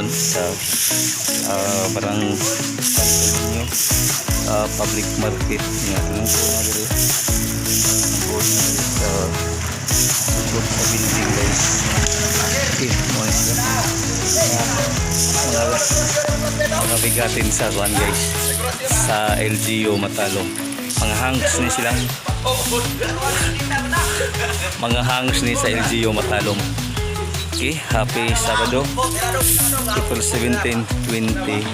karon sa barang Santo Niño public market nga nangko na diri, nangko na diri sa sukod sa building, guys. Okay, mo na sila mga bigatin sa kuan, guys, sa LGU Matalom. Mga hangs ni sila, mga hangs ni sa LGU Matalom. Okay, happy Sabado, April 17, 2022.